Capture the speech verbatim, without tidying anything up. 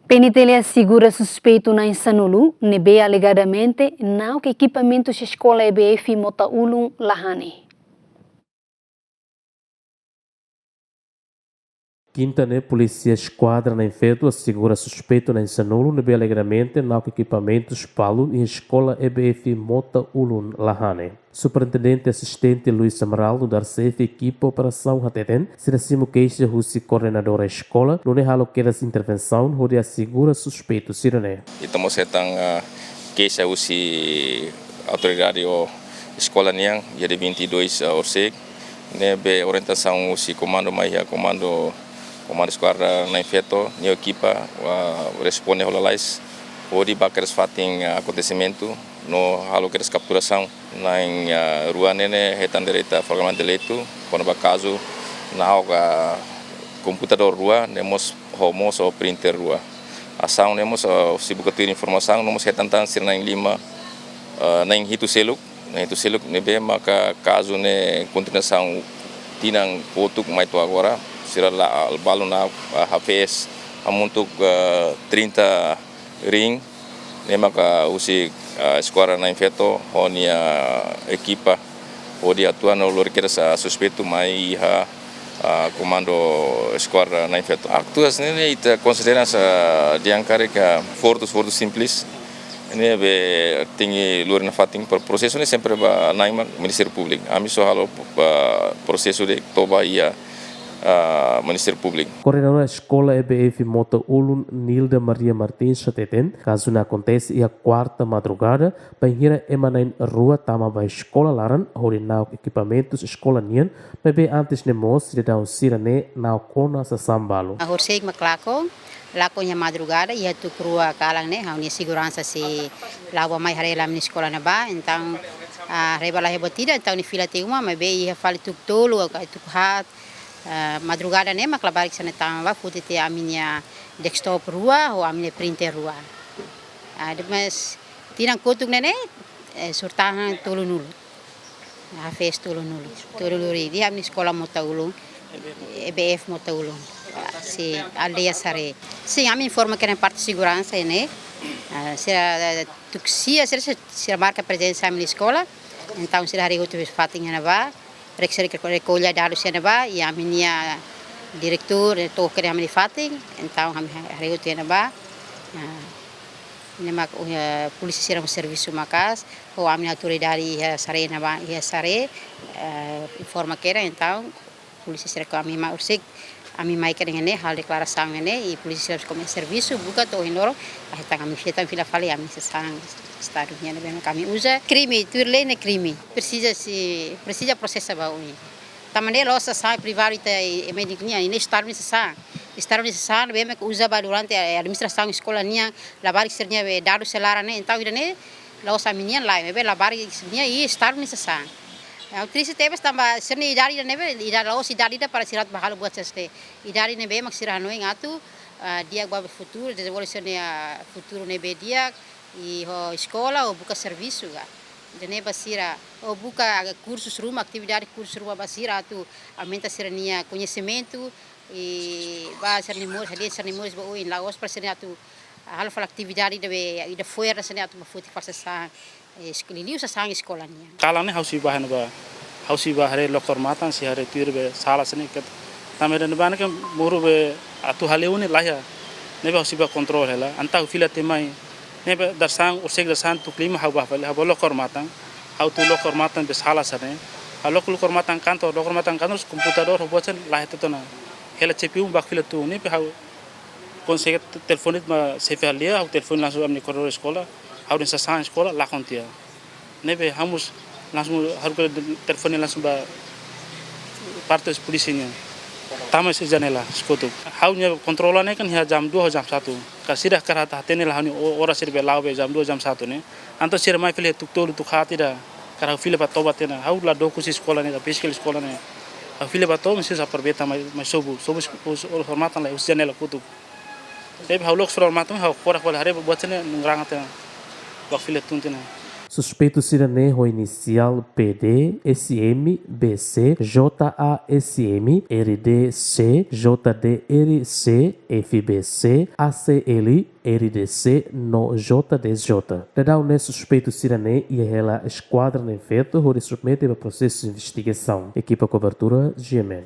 P N T L asegura suspeitu na'in sanulu, ne'ebé alegadamente na'ok ekipamentus eskola E B F mota ulun la hanesan. Kinta ne'e, polísia eskuadra na'in feto asegura suspeitu na'in sanulu ne'ebé alegadamente na'ok ekipamentus balun iha eskola E B F mota ulun la hanesan. Superintendente Asistente Luis Amaral nu'udar xefe ekipa operasaun hateten, sira simu keixa husi koordenadora eskola, nune'e halo kedas intervensaun hodi asegura suspeitu sira-ne'e. Ita mós hetan, ah, keixa husi autoridade ou eskola nian, iha dia vinte e dois, ah, horisehik, ne'ebé orientasaun husi komandu mai iha komandu, komandu eskuadra na'in feto, nia ekipa, ah, responde ho lalais, hodi bá kedas fatin, ah, akontesimentu, no halo kedas kapturasaun. Na'in, ah, rua ne'e hetan direta flagrante delitu, kona-ba kazu na'ok, ah, komputadór rua, ne'e mós ho, mós ho printer rua. Asaun ne'e mós, ah, husi buka tuir informasaun, no mós hetan tan sira na'in lima, ah, na'in hitu seluk, na'in hitu seluk ne'ebé maka kazu ne'e kontinuasaun tinan kotuk mai to'o agora, sira la, ah, balun na'ok, ah, hafees hamutuk, ah, trinta ring, ne'e maka husi, ah, eskuadra na'in feto ho nia ekipa hodi atua no lori kedas suspeitu mai iha, ah, komandu eskuadra na'in feto. Aktuál ne'e ita konsidera hanesan di'ak karik furtu, furtu simples. Ne'ebé tenke lori nafatin, pro-, prosesu ne'e sempre ba na'in mak Ministériu Públiku. Ami só halo ba prosesu de toba iha, ah, Ministériu Públiku. Koordenadora eskola E B F mota ulun Nilda Maria Martins hateten, kazu ne'e akontese iha kuarta madrugada, bainhira ema na'in rua tama ba eskola laran hodi na'ok ekipamentus eskola nian, maibé antes ne'e mós sidadaun sira-ne'e na'ok ona sasán balun. Horisehik mak lakon, lakon iha madrugada, iha tuku rua kalan ne'e, ha'u-nia seguransa sei la'o bá mai haree ami-nia eskola ne'ebá, entaun, ah, haree bá la iha buat ida, entaun nia fila tiha uma, maibé iha fali tuku tolu, ka tuku haat, ah, madrugada ne'e mak labarik sira-ne'e tama bá, foti tiha ami-nia desktop rua, ho ami-nia printer rua. Ah, depois, tinan kotuk ne'e ne'e, eh, surtahan tolunulu. Hafees tolunulu. Tolunulu ring. Iha ami-nia eskola mota ulun, E B F mota ulun. Sin, aldeia Saré. Sin, ami informa kedas parte seguransa ne'e. Ah, sira, eh, tuku sia, sira, sira, sira marka prezensa ami-nia eskola. Entaun, sira haree hotu fatin iha ne'ebá. Rek sira ke rekolla dadus iha ne'ebá, i ami-nia diretór, eh, to'o kedas ami-nia fatin, entaun ami ha-, haree hotu iha ne'ebá. Ah, ne'e mak, eh, polísia sira servisu maka'as, ho ami-nia autoridade iha Saré ne'ebá, iha Saré, eh, informa kedas, entaun polísia sira ho ami mai horisehik, ami mai kedas ne'e, halo deklarasaun ne'e, i polísia sira komesa servisu, buka to'o ohin loron, ah, hetan ami fila, fila fali ami-nia sasán Estadu nian ne'ebé ami uza. Krime, tuir lei ne'e krime. Presiza sei, presiza prosesa ba oin. Tanba ne'e la'ós sasán privadu ita, eh, ema nia, ne'e Estadu nia sasán. Estadu nia sasán, ne'ebé mak uza ba durante, eh, administrasaun eskola nian, labarik sira-nia, eh, dadus sira laran ne'e, entaun ida-ne'e, la'ós ami-nian lae, maibé labarik sira-nian i Estadu nia sasán. Ha'u triste tebes tanba sira-nia idade ida-ne'ebé, idade la'ós idade ida para sira atu bá halo buat sira-ne'e. Idade ne'ebé mak sira hanoin atu, ah, di'ak ba futuru, dezenvolve sira-nia futuru ne'ebé di'ak, i ho eskola, ho buka servisu ka. Ida-ne'e ba sira, ho buka kursus ruma, atividade kursus ruma ba sira atu aumenta sira-nia koñesimentu, i ba sira-nia moris, hadi'a sira-nia moris ba oin, la'ós para sira atu halo fali atividade ida be, ida fo'er sira atu bá foti fali sasán, eh, liuliu sasán eskola nian. Kalan ne'e ha'u sei bá iha ne'ebá, ha'u sei bá haree loke odamatan, sei haree tuir be sala sira-ne'e ke. Tanba ida-ne'ebá ne'e ke moru be atu hale'u ne'e laiha. Ne'ebé ha'u sei bá kontrola hela, entaun fila tiha mai. Ne'ebé dadeer-saan, horisehik dadeer-saan tuku lima ha'u bá fali, ha'u bá loke odamatan, ha'u atu loke odamatan be sala sira-ne'e. Ha'u loke, loke odamatan kantor, loke odamatan kantor, komputadór, ha'u buat sira-ne'e laiha tiha ona. Hela C P U bá fila tun, ne'ebé ha'u konsege te-, telefone ba xefe aldeia, ha'u telefone langsung ami-nia koordenadór eskola, ha'u dehan sasán eskola lakon tiha. Ne'ebé ha'u mós langsung haruka telefone langsung ba parte polísia nian. Tama husi janela, husi kotuk. Ha'u-nia kontrola ne'e kan iha jam dua ho jam satu. Ka sira hakarak hatene hela ha'u-nia o-, oras sira be la'o be jam dua, jam satu ne'e. Entaun sira mai fila tuku tolu, tuku haat ida. Hakarak fila bá toba tiha ona. Ha'u la dook husi eskola ne'e, ka piskil eskola ne'e. Ha'u fila bá toba, mesak sa aproveita mai, mai sobu. Sobu s-, s-, odamatan la, husi janela kotuk. Ne'ebé ha'u loke fali odamatan, ha'u kora fali haree buat sira-ne'e nungrang tiha ona. Bá fila tun tiha ona. Suspeitu sira-ne'e ho inisiál P D, S M, B C, J A, S M, R D, C, J D, R C, F B C, A C L, R D C no J D J. Daudaun ne'e suspeitu sira-ne'e iha hela eskuadra ne'e feto hodi submete ba prosesu investigasaun. Ekipa kobertura, G M N.